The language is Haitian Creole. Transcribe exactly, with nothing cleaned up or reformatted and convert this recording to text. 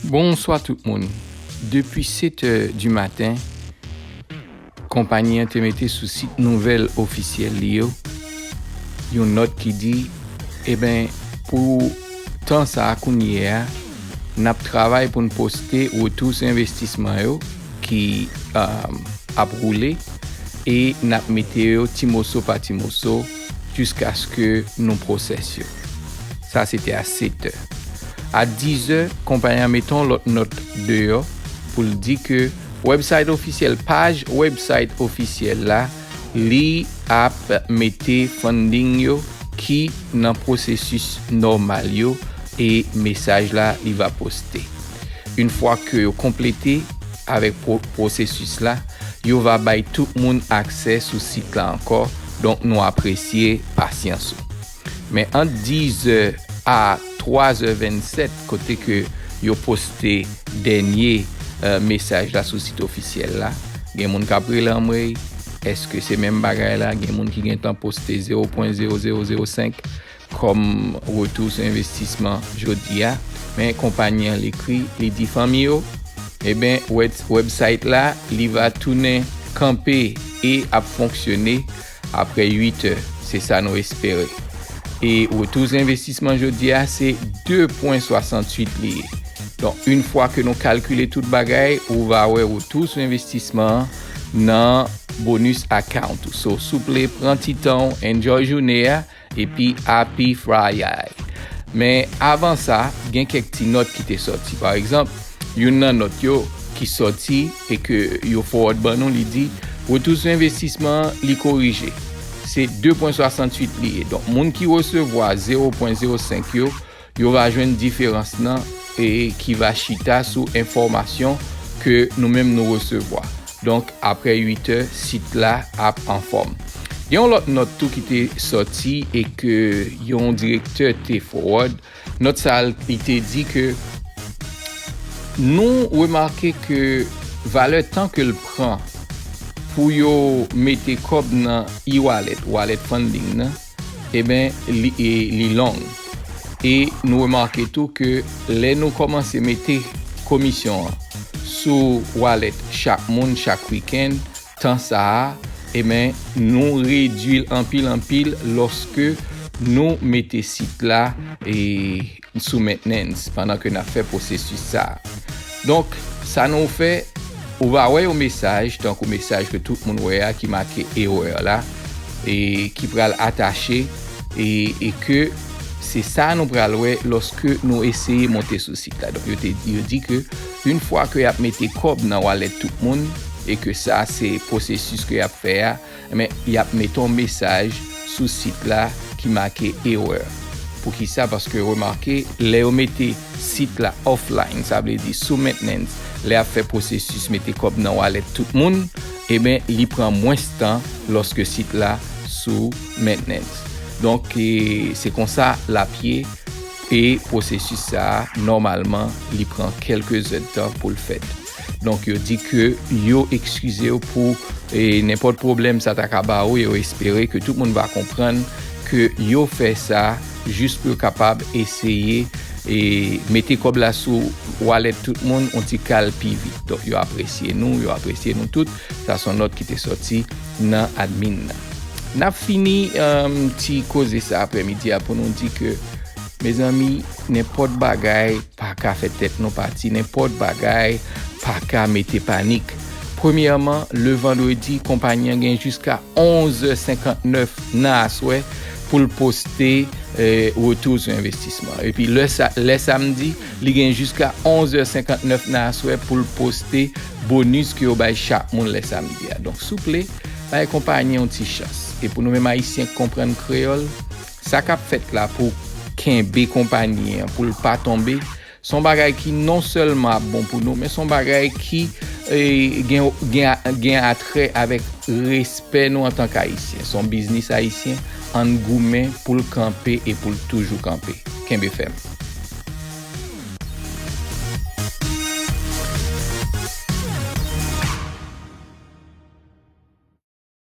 Bonswa tout moun. Depi sèt è di maten, konpayi an te mete sou sit nouvèl ofisyèl li yo yon nòt ki di, eben, pou tan sa a kounye a, n ap travay pou n poste retou sou envestisman yo ki, um, ap woule e n ap mete yo ti moso pa ti moso jiskaske nou pwosès yo. Sa se te a sèt è. A diz è, konpayi an mete yon lòt nòt deyò pou l di ke website ofisyèl, paj website ofisyèl la, li ap mete funding yo ki nan pwosesis nòmal yo e mesaj la li va poste. Yon fwa ke yo konplete avèk pwo-, pwosesis la, yo va bay tout moun aksè sou sit la ankò, donk nou apresye pasyans ou. Men ant diz è a twa è vennsèt, kote ke yo poste dènye, eh, mesaj la sou sit ofisyèl la, gen moun k ap rele anmwey, èske se menm bagay la? Gen moun ki gentan poste zewo pwen zewo zewo zewo senk kòm retou sou envestisman jodi a, men konpayi an l ekri, li di fanmi yo, eben, web-, website la, li va tounen kanpe e ap fonksyone apre uit è, se sa nou espere. E retou sou envestisman jodi a, se de pwen swasanntuit li ye. Donk, yon fwa ke nou kalkile tout bagay, ou va wè retou sou envestisman an nan bonus account ou. So, souple, pran ti tan w, enjoy jounen an, epi happy Friday. Men avan sa, gen kèk ti nòt ki te sòti. Pa egzanp, youn nan nòt yo ki sòti e ke yo forward ban nou, li di, retou sou envestisman an, li korije. Se de pwen swasanntuit li ye. Donk, moun ki resevwa zewo pwen zewo senk yo, yo va jwenn diferans nan e ki va chita sou enfòmasyon ke nou menm nou resevwa. Donk, apre uit è, sit la ap anfòm. Gen yon lòt nòt tou ki te sòti e ke yon direktè te forward. Nòt sa a, li te di ke nou remake ke valè tan ke l pran pou yo mete kòb nan e-wallet, wallet funding nan, eben, li, e, li long. E nou remake tou ke lè nou kòmanse mete komisyon an sou wallet chak moun, chak wikenn, tan sa a, eben, nou redui l anpil, anpil lòske nou mete sit la, e, sou maintenance pandan ke n ap fè pwosesis sa a. Donk, sa nou fè, ou va wè yon mesaj, tankou mesaj ke tout moun wè a, ki make erè la, e ki pral atache, e, e ke se sa nou pral wè lòske nou eseye monte sou sit la. Donk, yo te, yo di ke yon fwa ke y ap mete kòb nan wallet tout moun, e ke sa se pwosesis ke y ap fè a, men y ap mete yon mesaj sou sit la ki make erè. Poukisa? Paske remake, lè yo mete sit la offline, sa vle di sou maintenance, lè y ap fè pwosesis mete kòb nan wallet tout moun, eben, li pran mwens tan lòske sit la sou maintenance. Donk, e, se konsa l ap ye, e pwosesis sa a, nòmalman, li pran kèlke zèdtan pou l fèt. Donk, yo di ke yo ekskize yo pou, e, nenpòt pwoblèm sa ta ka ba ou, e yo espere ke tout moun va konprann ke yo fè sa jis pou yo kapab eseye, e, mete kòb la sou wallet tout moun yon ti kal pi vit. Donk, yo apresye nou, yo apresye nou tout. Sa se yon nòt ki te sòti nan admin nan. N ap fini, um, ti koze sa aprèmidi a pou nou di ke, mezanmi, nenpòt bagay pa ka fè tèt nou pati, nenpòt bagay pa ka mete panik. Premyèman, le vandredi, konpayi an gen jiska onz è senkantnèf nan aswè pou l poste, eh, retou sou envestisman. Epi lè sa, lè samdi, li gen jiska onz è senkantnèf nan aswè pou l poste bonis ke yo bay chak moun lè samdi a. Donk, souple, bay konpayi an yon ti chans. E pou nou menm Ayisyen k konprann kreyòl, sa k ap fèt la pou kenbe konpayi an, pou l pa tonbe, se yon bagay ki non sèlman ap bon pou nou, men se yon bagay ki, eh, gen, gen, gen atrè avèk respè nou antank Ayisyen. Se yon biznis ayisyen, ann goumen pou l kanpe e pou l toujou kanpe. Kenbe fèm.